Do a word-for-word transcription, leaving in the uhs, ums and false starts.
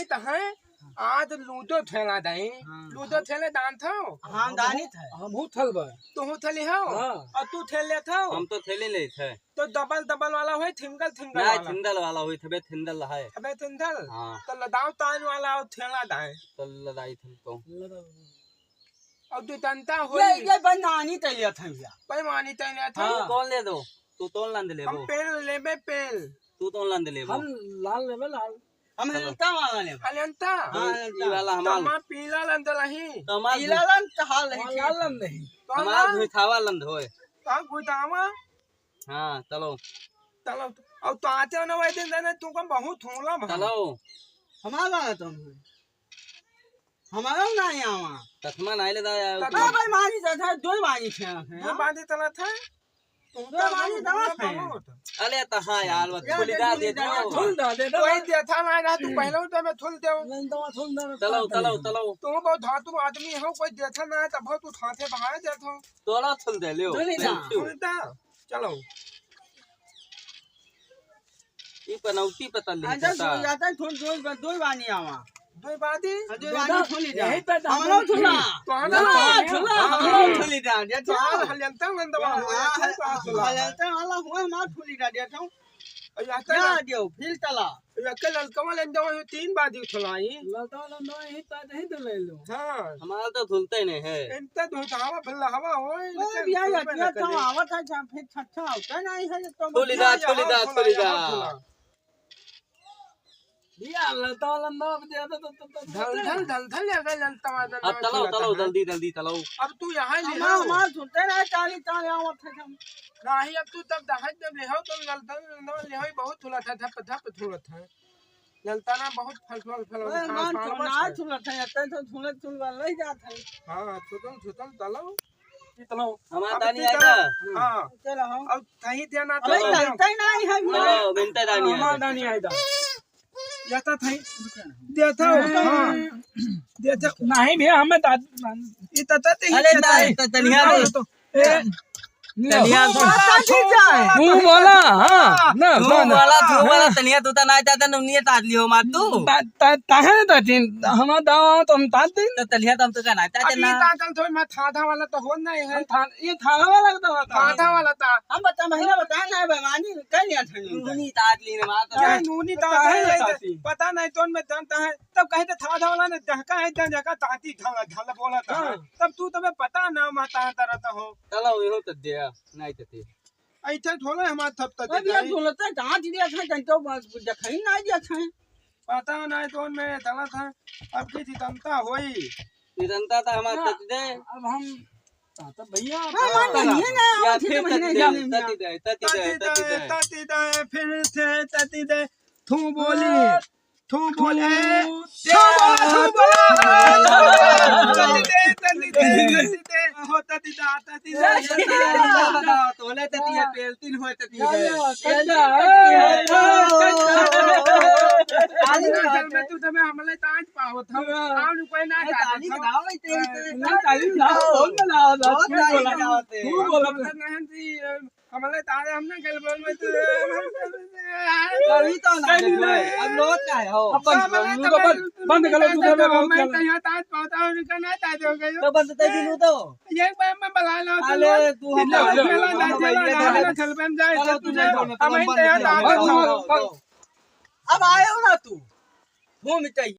त है, आज लूडो खेला दाई। हाँ। लूडो खेले दान थो? हाँ, दानी थे। हमहू थलबे। तुहू थली हो? हाँ। और तू थेल लेत हो? हम तो थेली लेत है। तो डबल डबल वाला होई, थिंगल थिंगल नहीं, वाला? थिंगल वाला होई, थबे थिंगल है। थबे थिंगल? हाँ। तो लदाव तान वाला और थेला दाए। तो लदाई थम तो। और दू तंता होई। ये, ये बनानी तैयार था भैया। बेईमानी तैयार था। हाँ। तू कौन ले दो? तू तोन लंद लेबो? हम पेल लेबे, पेल। तू तोन लंद लेबो? हम लाल लेबे, लाल। हम चलो। हल्का वाला लेबे। हल्का? हाँ, ई हल्का। वाला हमार। तमा पीला लंद लही। तमा पीला लंद हाल है, हाँ, ठीक। लाल लंद नहीं। तो हमार लाल। घुइठावा लंद होए। तो घुइठावा? हाँ, चलो। चलो, अब तो आते हो ना वही दिन, जाने तुमको बहुत होला भाई। चलो। हमारा है तुम। हमारा ना आवा। तथमा नाई ले दाया, तथमा। भाई, मानी तो था, दो मानी थे, हैं? दो बांधी तला था। तुम दो तो बांधी हम तला पूरा था। बहुत। अले तो हाँ यार, वो या थोड़ी दे, डाल थोड़ी दे दे, दो। थोड़ी डाल दे, कोई दे था ना, ना, तू पहले उठा, मैं थोड़ी दे। नहीं, तो थोड़ी डाल, चलो, थोड़ी चलो, डाल। चलो। तुम बहुत धातु आदमी हो, कोई देता ना है, तब बहुत उठाते बाहर देता हो। तोला थोड़ी दे, ले। थोड़ी ना। थोड़ी दे। चलो। ई पनौती पता ले अंदर जाता। सो जाता है, थोड़ी दो, दो बानी आवा। दो बादी? हाँ, दो बानी थोड़ी जा। यही पे हम लोग थोड़ा। तो हम ना, लोग थोड़ा, हाँ। हम लोग थोड़ी जा, ये तो तो हम हलियंता में दवा हो, हाँ, ये तो पास होला। हलियंता वाला हुआ, हमार थोड़ी जा, ये तो। और यहाँ तक ना ना। दियो, फिर तला। ये के ललकवा लेन दवा, ये तीन बादी उठलाई। ललकवा लेन दवा, यही तो, यही तो ले लो। हाँ। हमारा तो धुलते नहीं है। इनते धुलता हवा, भल्ला हवा हो, ओ, इनते भैया, धुलबे इतना ना तो करे। आवत है, जहाँ फिर छच्छा होता नहीं है, ये तो थोड़ी जा, यहाँ थोड़ी जा, थोड़ा, थोड़ी जा। यहाँ थोड़ा। भैया, ललता वाला नाम दिया था, तो, तो, तो, ढल, ढल, ढल, ढल, या गए ललता वाला अब नाम तलाओ, चला तलाओ, था। जल्दी, जल्दी तलाओ। अब तू यहाँ ले हमार, आओ। हमार सुनते रहे, चाली, चाली, आओ, थे हम। नहीं, अब तू तब दहाई जब ले आओ, तो ललता, ललता ले आओ, बहुत थोड़ा था, धप, धप थोड़ा था। ललता ना बहुत फल, फल, फल, ओए, फल, मान फल, तो फल ना है। सुनत है, अतः तो सुनत, सुनत वाला ही जात है। हाँ, सुतल, सुतल, तलाओ। इतना हमार अब दानी तू आएगा। चलो। हाँ। चलो, हाँ। अब कहीं देना अबे तो चलता ही नहीं है, चलो, मिनता दानी हमार आएगा। दानी आएगा। देता था ही। देता हो, हाँ। देता। नहीं भैया, हमें दाद-, ये तो तते ही अरे देता ना, है। तो तनिया हाँ, दे। तो, ए, तनिया दे। तू बोला, हाँ, ना, तू ना, ना। बोला, तू बोला, तनिया तू तो ना चाहता, नुनिया तार लियो मार तू। ता-, ता-, ताहे ना तार दिन, हमार दावा तो हम तार दिन। तो तनिया तो हम तो कहना चाहते अब ये ना। ताकल थोड़ी मैं थादा वाला तो हो नहीं है। हम था-, ये थादा वाला तो होता है। थादा वाला था। हम बता, महीना बताया ना, बेमानी कर लिया था नुनिया। नूनी तार ली ने मार तो। क्या नूनी तार है? ताती। पता नहीं तो मैं जानता है। तब कहे तो थादा वाला ने दहका है, दहका ताती ढाला, ढाला बोला था। हाँ। तब तू तबे पता ना माता तरह हो। चलो, यो तो दे, नहीं तो दे। ऐसे थोड़ा हमार थप तक अब ये जाए। ढोलता कहाँ दिया था, कहीं तो बस देखा ही ना दिया था। पता नहीं कौन में चला था, अब की थी तमता होई। निरंता तो हमार ना, तत दे। अब हम, हाँ, तो भैया, हाँ, हाँ, हाँ, नहीं, नहीं, या आवा थी फिर तो महीने तत दे, जाने में। तत दे, तत दे, तत दे, तत दे। तत दे, फिर से तत दे। थू बोली, हाँ। थू बोले। थू। थू बोला, थू बोला। तत दे, तत दे, तत दे। हो तत दे, तत दे। तोले तत ये पेलतिन हो तत ये। आज ना जल में तू तबे हमले ताज पावत हम। हाँ। आउन कोई ना ए, जात ताली हम। बजाओ, ए, तेरी, तेरी। ना, ताली बजाओ, बहुत मजा आवत है। बहुत ताली बजाओ, ते। खूब बोला। मतलब नहीं जी, हमले ताज हम ना गल बोल में तू। अभी तो ना गल बोल। अब लोग का है हो? अब बंद कर, हमले तू तो ताज बंद, हम बंद कर। मैं कहीं ताज पावत हूँ, उनका ना ताज हो गयो। तो बंद कर दी तो। एक बार मैं बला ला, अरे, तू हम लो, लो, लो, लो, लो, लो, लो, लो, लो, लो, चल बन जाए, चलो, चल तू तू जाए। जाओ, हम चलो, इन तैयार चलो, ताज चलो, हो। चलो, चलो। अब आयो ना तू। घूम चाहिए।